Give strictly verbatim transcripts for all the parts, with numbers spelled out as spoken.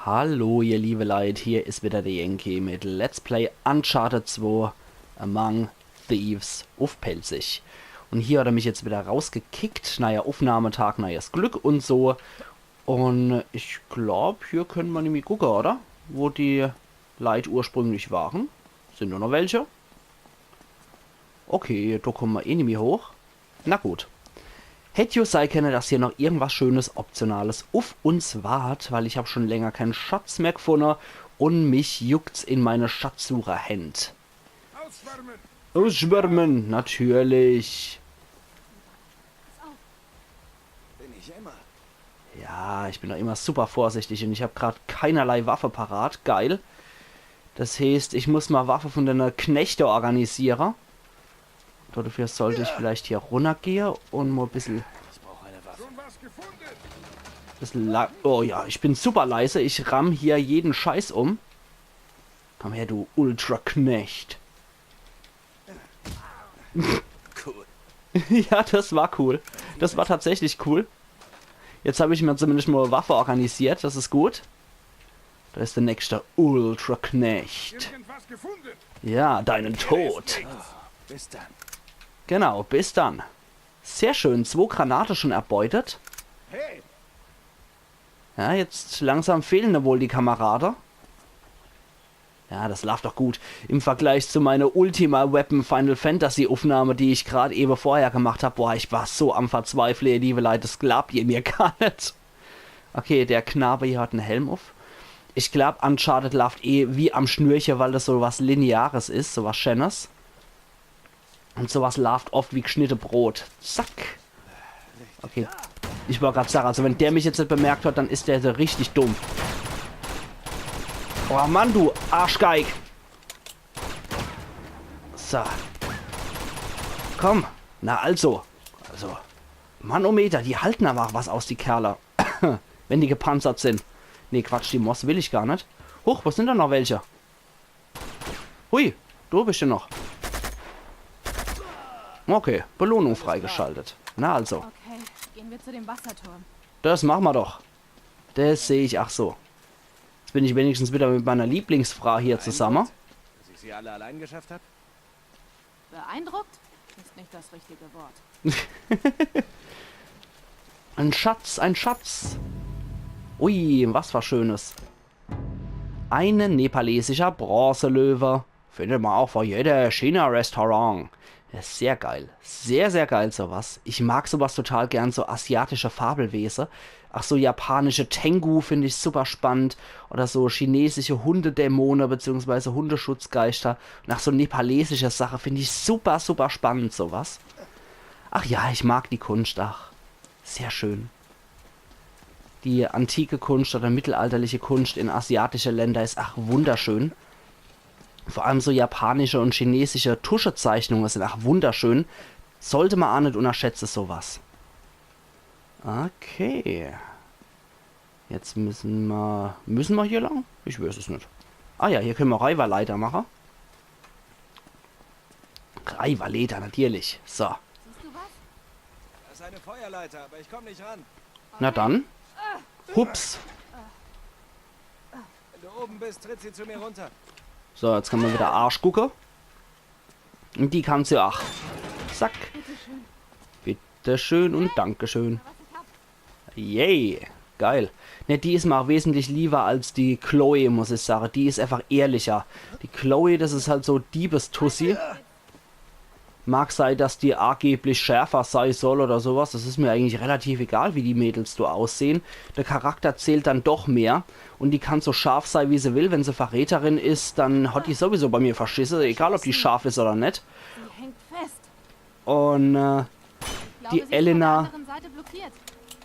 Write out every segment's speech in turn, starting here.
Hallo, ihr liebe Leit, hier is wieder der Yankee mit Let's Play Uncharted zwei Among Thieves uff Pälzisch. Un hier hat er mich jetzt wieder rausgekickt. Naja, Uffnahmetag, neies Glück un so. Un ich glaub, hier könne mer nimmi gucke, oder? Wo die Leit ursprünglich waren. Sin do noch welche? Okay, do komme mer eh nimmi hoch. Na gut. Hätt jo sei kenne, dass hier noch irgendwas Schönes, Optionales uff uns wart, weil ich hab schon länger kein Schatz mehr gfunne un mich juckt's in meine Schatzsucherhänd. Ausschwärmen! Ausschwärmen, natürlich. Bin ich immer. Ja, ich bin doch immer super vorsichtig un ich hab grad keinerlei Waffe parat. Geil. Das heeßt, ich muss mal Waffe von dene Knechte organisiere. Dafür sollt ich vielleicht hier runnergehe un mal bissel, bissel la-, oh ja, ich bin super leise. Ich ramm hier jeden Scheiß um. Komm her, du Ultraknecht. Cool. Ja, das war cool. Das war tatsächlich cool. Jetzt hab ich mir zumindest mal e Waffe organisiert, das is gut. Do is der nächste Ultraknecht. Irgendwas gefunden? Ja, deinen Tod. Bis dann. Genau, bis dann. Sehr schön, zwo Granate schon erbeutet. Hey, ja, jetzt langsam fehlen ne wohl die Kamerade. Ja, das laaft doch gut. Im Vergleich zu meiner Ultima Weapon Final Fantasy Uffnahme, die ich grad ewe vorher gemacht hab, boah, ich war so am Verzweifle, ihr liebe Leit, das glaabt ihr mir gar net. Okay, der Knabe hier hat en Helm uff. Ich glaub, Uncharted laaft eh wie am Schnürche, weil das so was Lineares is, so was Scheenes. Un so was laaft oft wie gschnitte Brot. Zack. Okay. Ich wollt grad sage, also wenn der mich jetzt net bemerkt hat, dann is der so richtig dumm. Oh Mann, du Arschgeig. So. Komm. Na also. Also. Manometer, die halten aber auch was aus, die Kerle. Wenn die gepanzert sin. Nee, Quatsch, die Moss will ich gar net. Huch, was sin do noch welche? Hui, du bist ja noch. Okay, Belohnung freigeschaltet. Na also. Okay, gehen wir zu dem Wasserturm. Das mache mer doch. Das seh ich ach so. Jetzt bin ich wenigstens wieder mit meiner Lieblingsfrau hier zusammen. Dass ich sie alle allein geschafft hab? Beeindruckt? Ist nicht das richtige Wort. Ein Schatz, ein Schatz. Ui, was was Schönes. Ein nepalesischer Bronzelöwe. Findet man auch vor jeder China-Restaurant. Ja, sehr geil. Sehr, sehr geil sowas. Ich mag sowas total gern, so asiatische Fabelwese. Ach so, japanische Tengu find ich super spannend. Oder so chinesische Hundedämone beziehungsweise Hundeschutzgeister. Und ach so nepalesische Sache find ich super, super spannend sowas. Ach ja, ich mag die Kunscht, ach. Sehr schön. Die antike Kunscht oder mittelalterliche Kunscht in asiatische Länder is ach wunderschön. Vor allem so japanische und chinesische Tuschezeichnunge sin ach wunderschön. Sollte ma ach net unnerschätze, sowas. Okay. Jetzt müssen ma, müssen ma hier lang? Ich weiß es net. Ah ja, hier könne ma Reiwerleiter mache. Reiwerleiter, natürlich. So. Siehst du was? Das ist eine Feuerleiter, aber ich komm nicht ran. Na dann. Hups. Wenn du oben bist, tritt sie zu mir runter. So, jetzt könne ma wieder Arsch gucke. Und die kann's ja ach. Zack. Bitteschön und Dankeschön. Yay. Geil. Ne, die is ma auch wesentlich lieber als die Chloe, muss ich sage. Die is einfach ehrlicher. Die Chloe, das is halt so Diebestussi. Mag sei, dass die angeblich schärfer sei soll oder sowas. Das is mir eigentlich relativ egal, wie die Mädels do aussehen. Der Charakter zählt dann doch mehr. Und die kann so scharf sei, wie se will. Wenn se Verräterin is, dann hat die sowieso bei mir verschisse. Egal, ob die scharf is oder net. Sie hängt fest. Und äh, die Elena,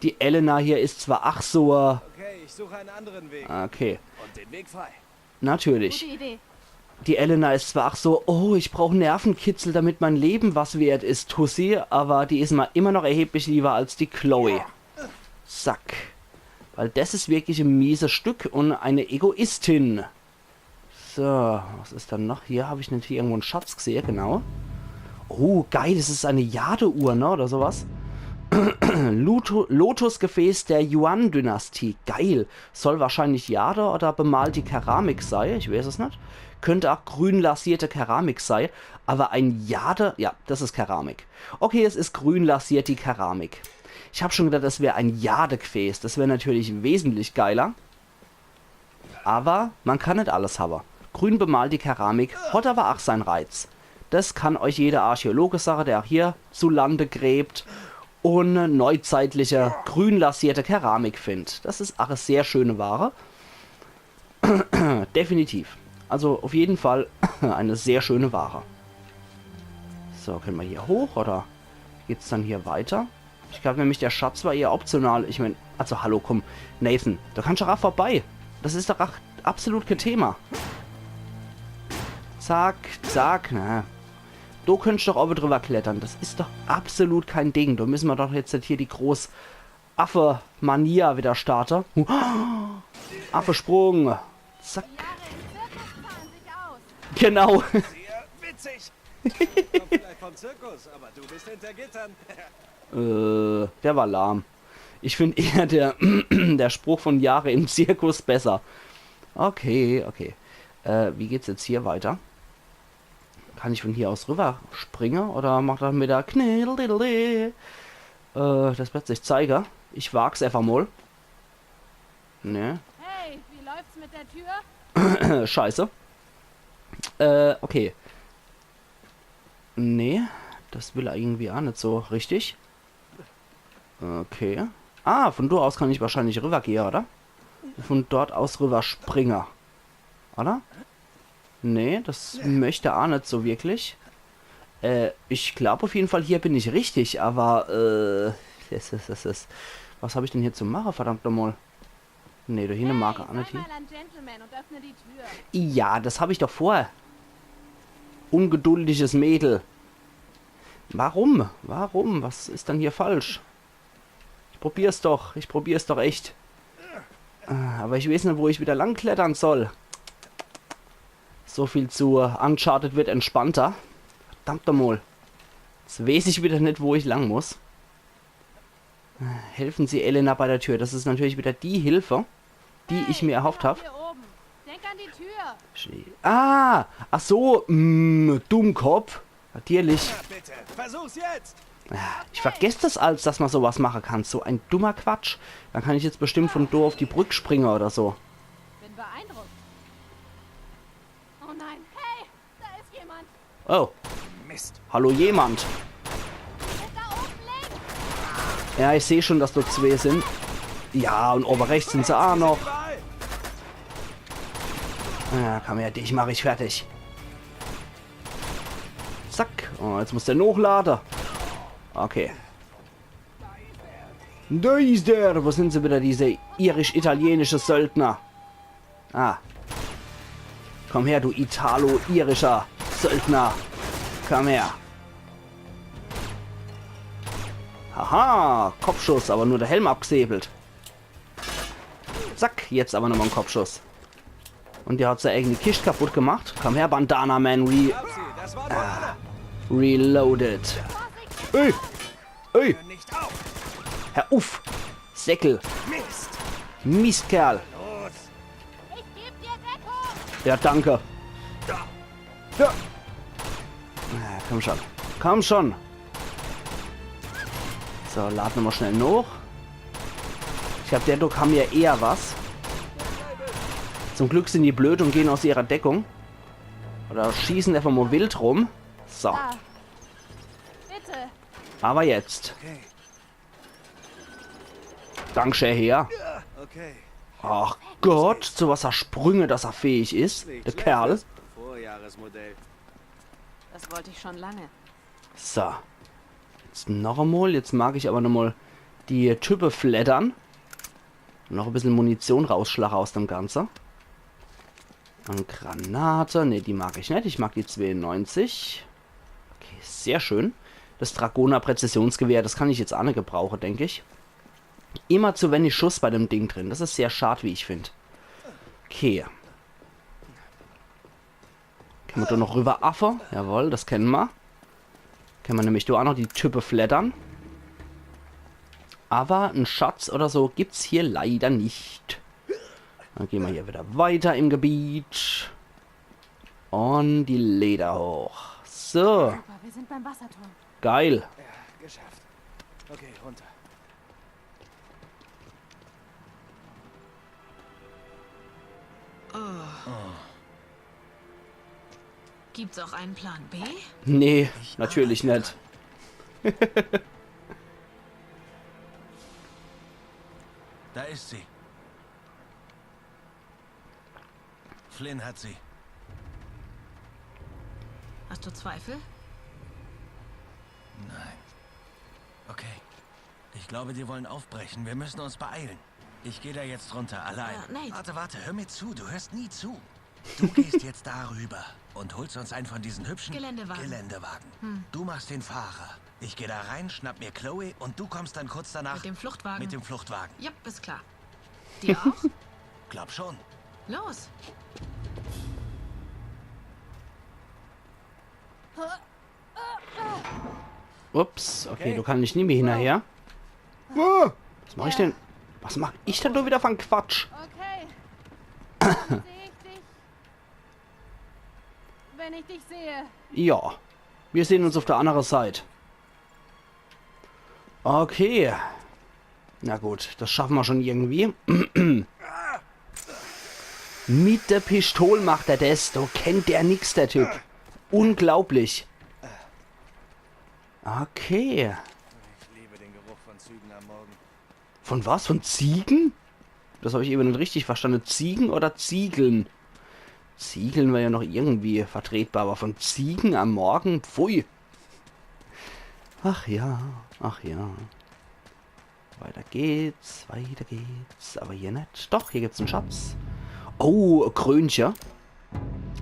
die Elena hier is zwar ach so, äh, okay, ich suche einen anderen Weg. Okay. Und den Weg frei. Natürlich. Gute Idee. Die Elena is zwar ach so, oh, ich brauch Nervenkitzel, damit mein Leben was wert is, Tussi, aber die is ma immer noch erheblich lieber als die Chloe. Zack. Weil das is wirklich e mieses Stück und eine Egoistin. So, was is dann noch? Hier hab ich natürlich irgendwo en Schatz gesehe, genau. Oh, geil, das is eine Jadeuhr, ne, oder sowas. Lotu- Lotusgefäß der Yuan-Dynastie. Geil. Soll wahrscheinlich Jade oder bemalte Keramik sei. Ich weiß es net. Könnt ach grün lasierte Keramik sei. Aber ein Jade... Ja, das is Keramik. Okay, es is grün lasierte Keramik. Ich hab schon gedacht, das wär ein Jadegefäß. Das wär natürlich wesentlich geiler. Aber man kann net alles hawwe. Grün bemalte Keramik hat aber ach sein Reiz. Das kann euch jeder Archäologe sage, der ach hier zu Lande gräbt und neuzeitliche, grün lasierte Keramik findt. Das is ach e sehr schöne Ware. Definitiv. Also auf jeden Fall eine sehr schöne Ware. So, können wir hier hoch oder geht's dann hier weiter? Ich glaub nämlich, der Schatz war eher optional. Ich mein, also hallo, komm, Nathan, da kannst du ach vorbei. Das is doch ach absolut kein Thema. Zack, zack, na. Du könntest doch oben drüber klettern. Das is doch absolut kein Ding. Da müssen wir doch jetzt hier die groß Affe-Manier wieder starte. Affesprung. Zack. Jahre im Zirkus zahlen sich aus. Genau. Sehr witzig. Ich komm vielleicht vom Zirkus, aber du bist hinter Gittern. Äh, der war lahm. Ich find eher der, der Spruch von Jahre im Zirkus besser. Okay, okay. Äh, wie geht's jetzt hier weiter? Kann ich von hier aus rüber springe? Oder macht er mit der Kniddeldiddel? Äh, das wird sich zeige. Ich wag's einfach mal. Ne. Hey, wie läuft's mit der Tür? Scheiße. Äh, okay. Nee, das will er irgendwie ach net so richtig. Okay. Ah, von dort aus kann ich wahrscheinlich rübergehe, oder? Von dort aus rüberspringe. Oder? Nee, das möchte er ach net so wirklich. Äh, ich glaub auf jeden Fall, hier bin ich richtig, aber, äh, es, es, es, es. Was hab ich denn hier zu mache, verdammt nochmal? Nee, da hinne mag er ach net hin. Sei mal ein Gentleman und öffne die Tür. Ja, das hab ich doch vor. Ungeduldiges Mädel. Warum? Warum? Was is denn hier falsch? Ich probier's doch. Ich probier's doch echt. Äh, aber ich weiß net, wo ich wieder lang klettern soll. So viel zu, äh, Uncharted wird entspannter. Verdammt nochmal. Jetzt weiß ich wieder net, wo ich lang muss. Helfen Sie Elena bei der Tür. Das is natürlich wieder die Hilfe, die ich mir erhofft hab. Hey, genau hier oben. Denk an die Tür. Schie- Ah, ach so, mm, Dummkopf. Natürlich. Ja, bitte, versuch's jetzt! Ah, ich vergess das als, dass man sowas mache kann. So ein dummer Quatsch. Dann kann ich jetzt bestimmt von do auf die Brück springe oder so. Bin beeindruckt. Oh nein, hey, da ist jemand. Oh. Mist. Hallo jemand. Ist da oben links. Ja, ich seh schon, dass dort zwee sind. Ja, und oben rechts sind sie auch noch. Ja, komm her, dich mach ich fertig. Zack. Oh, jetzt muss der nochlade. Okay. Da is der. Wo sind sie wieder, diese irisch-italienische Söldner? Ah. Komm her, du italo-irischer Söldner. Komm her. Haha, Kopfschuss, aber nur der Helm abgesäbelt. Zack, jetzt aber nochmal en Kopfschuss. Und der hat sei eigene Kischt kaputt gemacht. Komm her, Bandana Man Re-, Upsi, das war nur einer. Reloaded. Ey! Ey! Hör uff! Säckel! Mist! Mistkerl! Los! Ich geb dir Deckung! Ja, danke. Ja. Ah, komm schon. Komm schon. So, lad nochmal schnell noch. Ich glaub, der Doc haben ja eher was. Zum Glück sind die blöd und gehen aus ihrer Deckung. Oder schießen einfach mal wild rum. So. Ah. Bitte. Aber jetzt. Okay. Dankeschön, Herr. Okay. Ach Gott, zu was für Sprünge, dass er fähig is. Der Kerl. Vorjahresmodell. Das wollte ich schon lange. So. Jetzt noch einmal. Jetzt mag ich aber noch mal die Type fleddern. Noch ein bisschen Munition rausschlache aus dem Ganze. Und Granate. Ne, die mag ich net. Ich mag die zweiundneunzig. Okay, sehr schön. Das Dragoner-Präzisionsgewehr, das kann ich jetzt ach net gebrauche, denk ich. Immer zu wenig Schuss bei dem Ding drin. Das is sehr schad, wie ich find. Okay. Kenne mer do noch rüber, Affe? Jawohl, das kenne mer. Kenne mer nämlich do ach noch die Type fleddern. Aber en Schatz oder so gibt's hier leider nicht. Dann gehn mer hier wieder weiter im Gebiet. Und die Leiter hoch. So, Super, wir sind beim Wasserturm. Geil. Geschafft. Okay, runter. Gibt's auch einen Plan B? Nee, natürlich net. Da ist sie. Flynn hat sie. Hast du Zweifel? Nein. Okay. Ich glaube, die wollen aufbrechen. Wir müssen uns beeilen. Ich gehe da jetzt runter, allein. Äh, Nate. Warte, warte, hör mir zu. Du hörst nie zu. Du gehst jetzt darüber und holst uns einen von diesen hübschen Geländewagen. Geländewagen. Du machst den Fahrer. Ich gehe da rein, schnapp mir Chloe und du kommst dann kurz danach Mit dem Fluchtwagen. Mit dem Fluchtwagen. Jupp, ist klar. Dir auch? Glaub schon. Los. Ups, okay, du kannst nicht mehr hinterher. Was mach ich denn? Was mach ich denn do wieder von Quatsch? Okay. Sehe ich dich? Wenn ich dich sehe. Ja, wir sehen uns auf der anderen Seite. Okay. Na gut, das schaffen wir schon irgendwie. Mit der Pistol macht er das. Do kennt der nix, der Typ. Unglaublich. Okay. Ich liebe den Geruch von Zügen am Morgen. Von was? Von Ziegen? Das habe ich eben nicht richtig verstanden. Ziegen oder Ziegeln? Ziegeln wäre ja noch irgendwie vertretbar, aber von Ziegen am Morgen? Pfui. Ach ja, ach ja. Weiter geht's, weiter geht's. Aber hier nicht. Doch, hier gibt's einen Schatz. Oh, Krönche.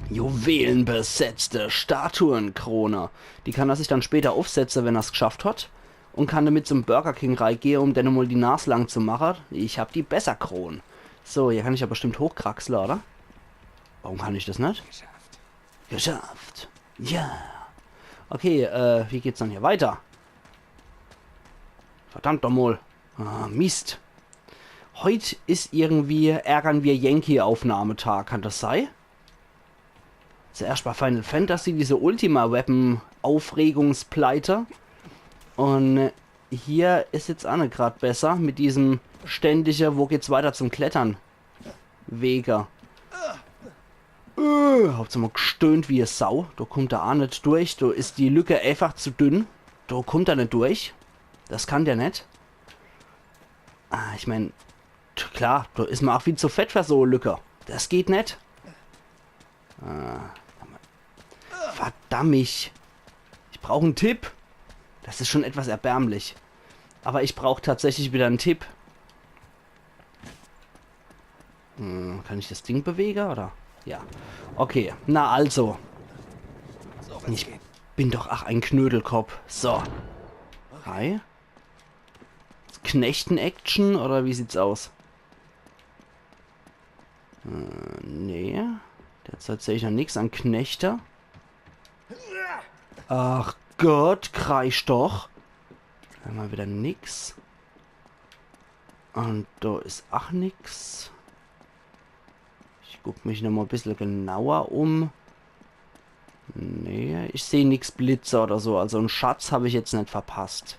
Juwelenbesetzte Statuenkrone. Die kann er sich dann später aufsetzen, wenn er's geschafft hat. Und kann damit zum Burger King reingehen, um denen mal die Nas lang zu machen. Ich hab die besser Krone. So, hier kann ich ja bestimmt hochkraxeln, oder? Warum kann ich das nicht? Geschafft. Ja. Okay, äh, wie geht's dann hier weiter? Verdammt doch mal. Ah, Mist. Heut is irgendwie Ärgern wir Yankee Aufnahmetag, kann das sei? Zuerst bei Final Fantasy diese Ultima Weapon Aufregungspleite. Und hier is jetzt Anne grad besser mit diesem ständige, wo geht's weiter zum Klettern? Wege. Äh, Hauptsache mal gestöhnt wie e Sau. Do kummt er a net durch. Do is die Lücke einfach zu dünn. Do kummt er net durch. Das kann der net. Ah, ich mein, t- klar, do is ma auch viel zu fett für so e Lücke. Das geht net. Ah, verdammich. Ich brauch en Tipp. Das is schon etwas erbärmlich. Aber ich brauch tatsächlich wieder en Tipp. Hm, kann ich das Ding bewegen, oder? Ja. Okay, na also. Ich bin doch ach ein Knödelkopf. So. Hi. Knechten-Action, oder wie sieht's aus? Äh, nee. Derzeit seh ich noch nix an Knechte. Ach Gott, kreisch doch. Einmal wieder nix. Und do is ach nix. Ich guck mich noch mal e bissel genauer um. Nee, ich seh nix blitze oder so. Also en Schatz hab ich jetzt net verpasst.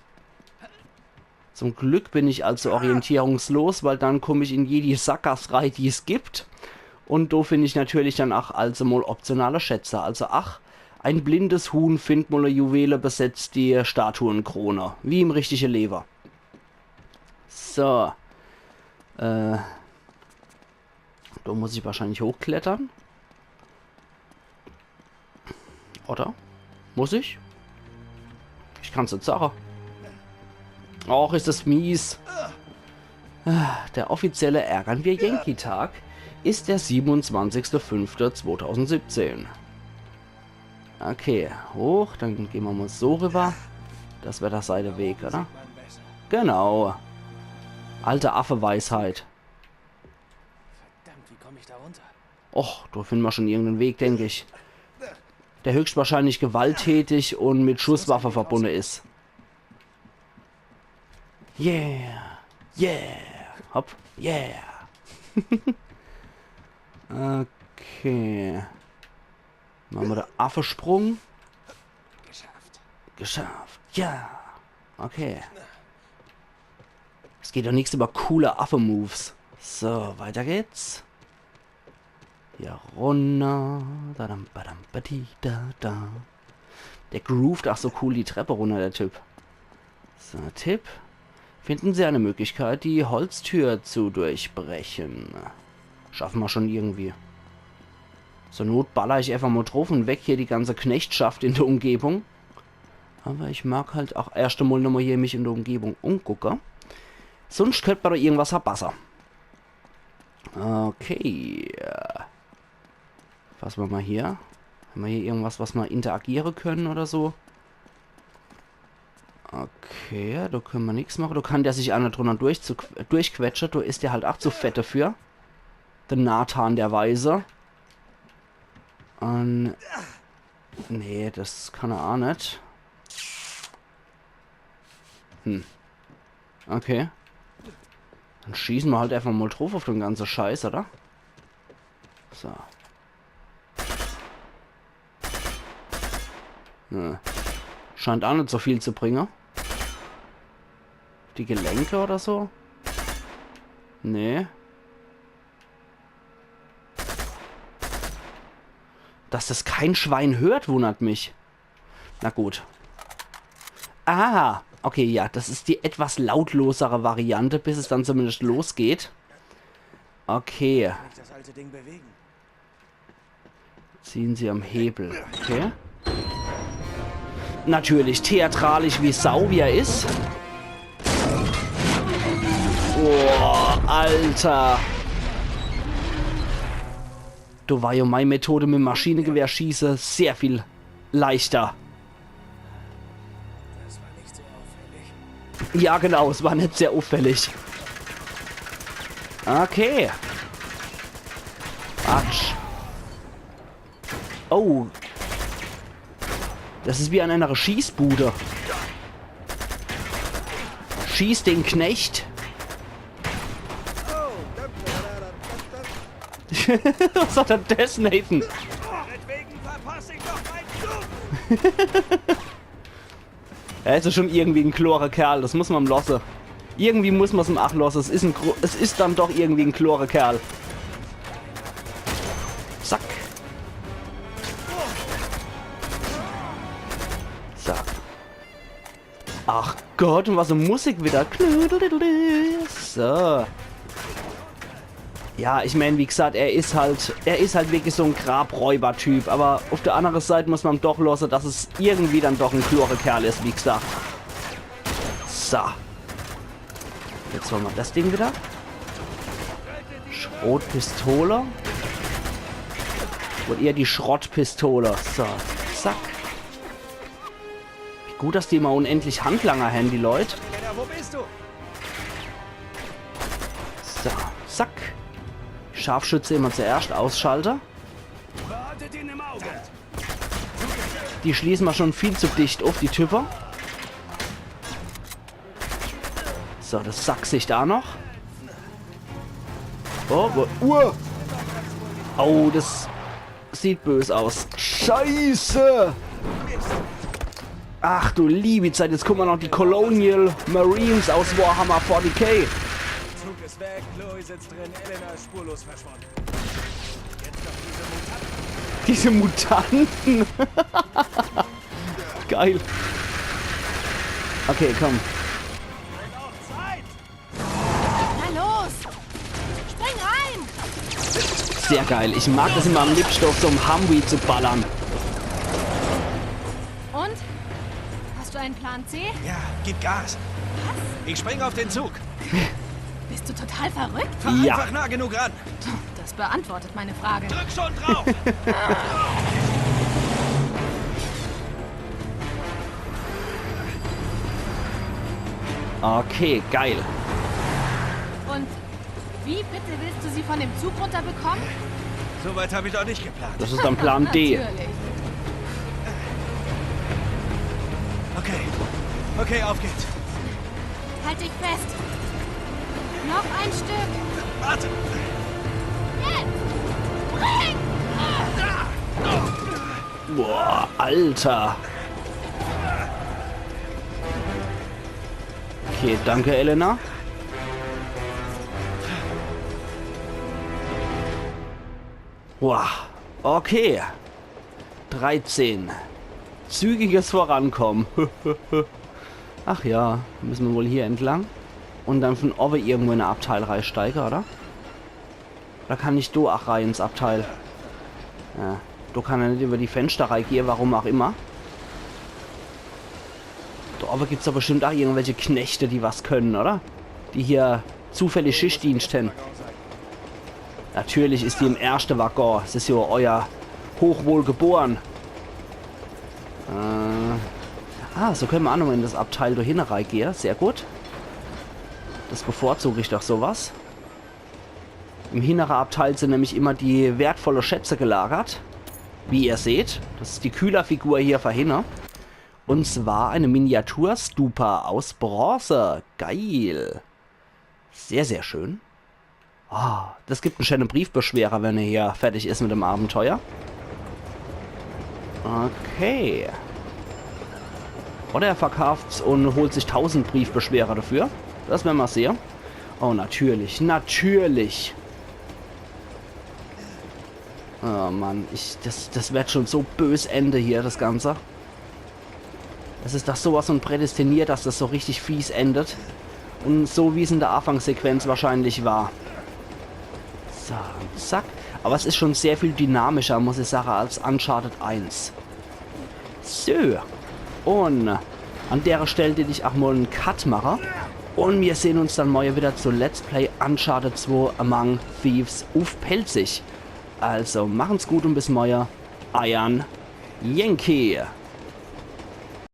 Zum Glück bin ich also orientierungslos, weil dann komm ich in jedi Sackgass rei, die's gibt. Und do find ich natürlich dann ach also mal optionale Schätze. Also ach, ein blindes Huhn find mal e Juwele besetzt die Statuenkrone. Wie im richtige Lewe. So. Äh, do muss ich wahrscheinlich hochklettern. Oder? Muss ich? Ich kann's net sage. Och, is das mies. Ah, der offizielle Ärgern wir Yankee-Tag is der siebenundzwanzigste fünfte zweitausendsiebzehn. Okay, hoch, dann gehn ma mal so rüber. Das wär der Seiteweg, oder? Genau. Alte Affe-Weisheit. Verdammt, wie komme ich da runter? Och, do find ma schon irgenden Weg, denk ich. Der höchstwahrscheinlich gewalttätig und mit Schusswaffe verbunde is. Yeah. Yeah. Hopp. Yeah. Okay. Mache mer de Affesprung. Geschafft. Geschafft. Ja. Okay. Es geht doch nix über coole Affe-Moves. So, weiter geht's. Hier runner. Da, dam, ba, dam, ba, di, da, da. Der groovt ach so cool die Treppe runner, der Typ. So, Tipp. Finden Sie eine Möglichkeit, die Holztür zu durchbrechen. Schaffe mer schon irgendwie. Zur Not baller ich einfach mal drauf und weg hier die ganze Knechtschaft in der Umgebung. Aber ich mag halt auch erscht einmal nochmal hier mich in der Umgebung umgucke. Sonst könnt mer doch irgendwas verpasse. Okay. Was mer mal hier? Haben mer hier irgendwas, was mer interagiere können oder so? Okay, da können mer nix mache. Da kann der sich ach net drunner durch zu, durchquetsche. Da is der halt ach zu fett dafür. Der Nathan, der Weise. Und nee, das kann er ach net. Hm. Okay. Dann schieße mer halt einfach mal drauf auf den ganzen Scheiß, oder? So. Ja. Scheint ach net so viel zu bringe. Die Gelenke oder so? Nee. Dass das kein Schwein hört, wundert mich. Na gut. Ah, okay, ja, das is die etwas lautlosere Variante, bis es dann zumindest losgeht. Okay. Kann ich das alte Ding bewegen? Ziehen Sie am Hebel. Okay. Natürlich, theatralisch wie Sau, wie er is. Boah, Alter. Do war jo mei Methode mit Maschinengewehr schieße sehr viel leichter. Das war nicht so auffällig. Ja, genau, es war net sehr auffällig. Okay. Quatsch. Oh. Das is wie an einer Schießbude. Schieß den Knecht. Was hat denn das, Nathan? Meinetwegen verpasse ich doch meinen Zug. Er is jo schon irgendwie en klore Kerl, das muss mer em losse. Irgendwie muss mer's em ach losse. Es is en Gro-, es is dann doch irgendwie en klore Kerl. Zack. So. Ach Gott, und was e Musik wieder. So. Ja, ich mein, wie gesagt, er is halt, er is halt wirklich so en Grabräuber-Typ, aber auf der andere Seit muss mer em doch losse, dass es irgendwie dann doch en klore Kerl is, wie gesagt. So. Jetzt holen mer das Ding wieder. Schrotpistole. Oder eher die Schrottpistole. So, zack. Wie gut, dass die immer unendlich Handlanger hän, die Leut. Wo bist du? So, zack. Scharfschütze immer zuerscht ausschalte. Behaltet ihn im Auge. Die schließe mer schon viel zu dicht uff, die Type. So, das Sackgesicht do noch. Oh, wo, uh. Oh, das sieht bös aus. Scheiße! Ach du liebe Zeit, jetzt kommen noch die Colonial Marines aus Warhammer forty K. Zug ist weg, Chloe sitzt drin, Elena ist spurlos verschwunden. Diese Mutanten. Geil. Okay, komm. Na los! Spring rein! Sehr geil. Ich mag das immer am liebsten, auf so em Humvee zu ballern. Und? Hast du einen Plan C? Ja, gib Gas. Was? Ich spring auf den Zug. Bist du total verrückt? Fahr einfach nah genug ran. Das beantwortet meine Frage. Drück schon drauf! Okay, geil. Und wie bitte willst du sie von dem Zug runterbekommen? So weit hab ich doch nicht geplant. Das ist dann Plan D. Natürlich. Okay. Okay, auf geht's. Halt dich fest. Noch ein Stück. Warte! Jetzt! Spring! Boah, Alter. Okay, danke, Elena. Boah, okay. Dreizehn. Zügiges Vorankommen. Ach ja, müssen wir wohl hier entlang. Und dann von oben irgendwo in ein Abteil reisteige, oder? Da kann ich do ach rei ins Abteil. Ja, do kann er net über die Fenster reigehe, warum auch immer. Do oben gibt's doch bestimmt auch irgendwelche Knechte, die was können, oder? Die hier zufällig Schichtdienst hän. Natürlich is die im erschte Waggon. Es is ja euer Hochwohlgeboren. Äh, ah, so können wir auch noch in das Abteil do hinne reigehe. Sehr gut. Das bevorzug ich doch sowas. Im hinnere Abteil sind nämlich immer die wertvolle Schätze gelagert. Wie ihr seht, das is die Kühlerfigur hier vorhinne. Und zwar eine Miniaturstupa aus Bronze. Geil. Sehr, sehr schön. Ah, das gibt en schöne Briefbeschwerer, wenn er hier fertig is mit dem Abenteuer. Okay. Oder er verkauft's und holt sich tausend Briefbeschwerer dafür. Das werden wir sehen. Oh, natürlich, natürlich. Oh Mann, ich, das, das wird schon so bös ende hier, das Ganze. Es is doch sowas von prädestiniert, dass das so richtig fies endet. Und so wie es in der Anfangssequenz wahrscheinlich war. So, zack. Aber es is schon sehr viel dynamischer, muss ich sagen, als Uncharted eins. So. Und an dere Stelle dät ich auch mal en Cut mache. Und wir sehen uns dann morgen wieder zu Let's Play Uncharted zwei Among Thieves uff Pälzisch. Also machen's gut und bis morgen. Eiern Yankee.